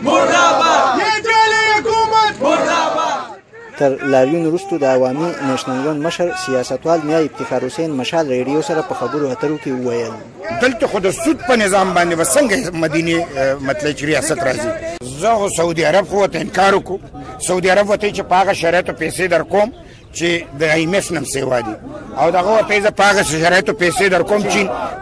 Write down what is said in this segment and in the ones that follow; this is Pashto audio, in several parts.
مرداباد، یہ جعلی حکومت مرداباد۔ تر لاریون وروسته د عوامي نېشنل ګوند مشر سیاستوال میا افتخار حسین مشال ریډیو سره په خبرو اترو کې وویل: دلته خو د سود په نظام باندې به څنګه مدینه مطلب چې ریاست راځي؟ زه خو سعودي عرب خو ورته انکار وکړو. سعودي عرب ورته چې په هغه شرایطو پیسې در کوم چې د آی ایم ایف نم سیوا دي، او دغه ورته زه په هغه شرایطو پیسې در کوم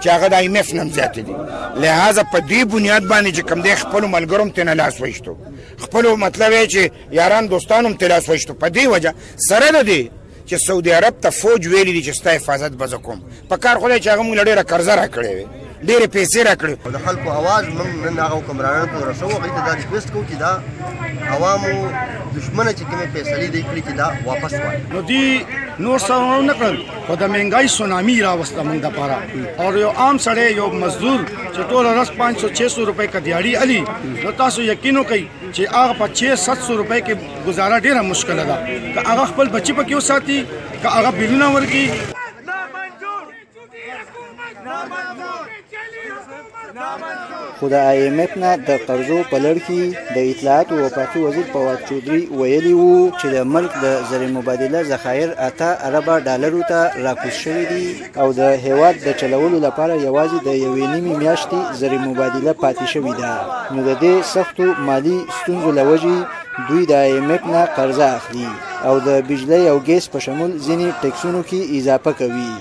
چې هغه د آی ایم ایف نم زیاتې دي. لهذا په دې بنیاد باندې چې کوم دی خپلو ملګرو هم ترې لاس ویشتو، خپلو مطلب یې چې یاران دوستانو هم ترې لاس ویشتو. په دې وجه سره د دې چې سعودي عرب ته فوج ویلي دي چې ستا حفاظت به زه کوم، په کار خو دی چې هغه موږ له ډېره قرضه راکړې وي، ډېرې پیسې راکړې. د خلکو اواز موږ نن هغه حکمرانانو ته ورسوو، هغوی ته دا ریکویسټ کوو چې دا عوامو دښمنه چې کومې فیصلې دی کړې چې دا واپس واخلي. نو دی نور څه نه کړل خو د مهنګای سونامي راوسته موږ دپاره. او یو عام سړی، یو مزدور چې ټوله ورځ 500 600 روپۍ که دیاړي الي، نو تاسو یقین وکړئ چې هغه په 600 700 روپۍ کې ګزاره ډېره مشکله ده، که هغه خپل بچي پکې وساتي، که هغه بیلونه ورکړي. خو د آی ایم ایف نه د قرضو په لړ کې د اطلاعاتو وفاقي وزیر فواد چودري ویلي وو چې د ملک د زر مبادله ذخایر 8 اربه ډالرو ته راکوز شوي دي او د هیواد د چلولو لپاره یوازې د یوې نیمې میاشتې زر مبادله پاتې شوې ده. نو د دې سختو مالي ستونزو له وجې دوی د آی ایم ایف نه قرضه اخلي او د بجلۍ او ګیس په شمول ځینې ټیکسونو کې اضافه کوي.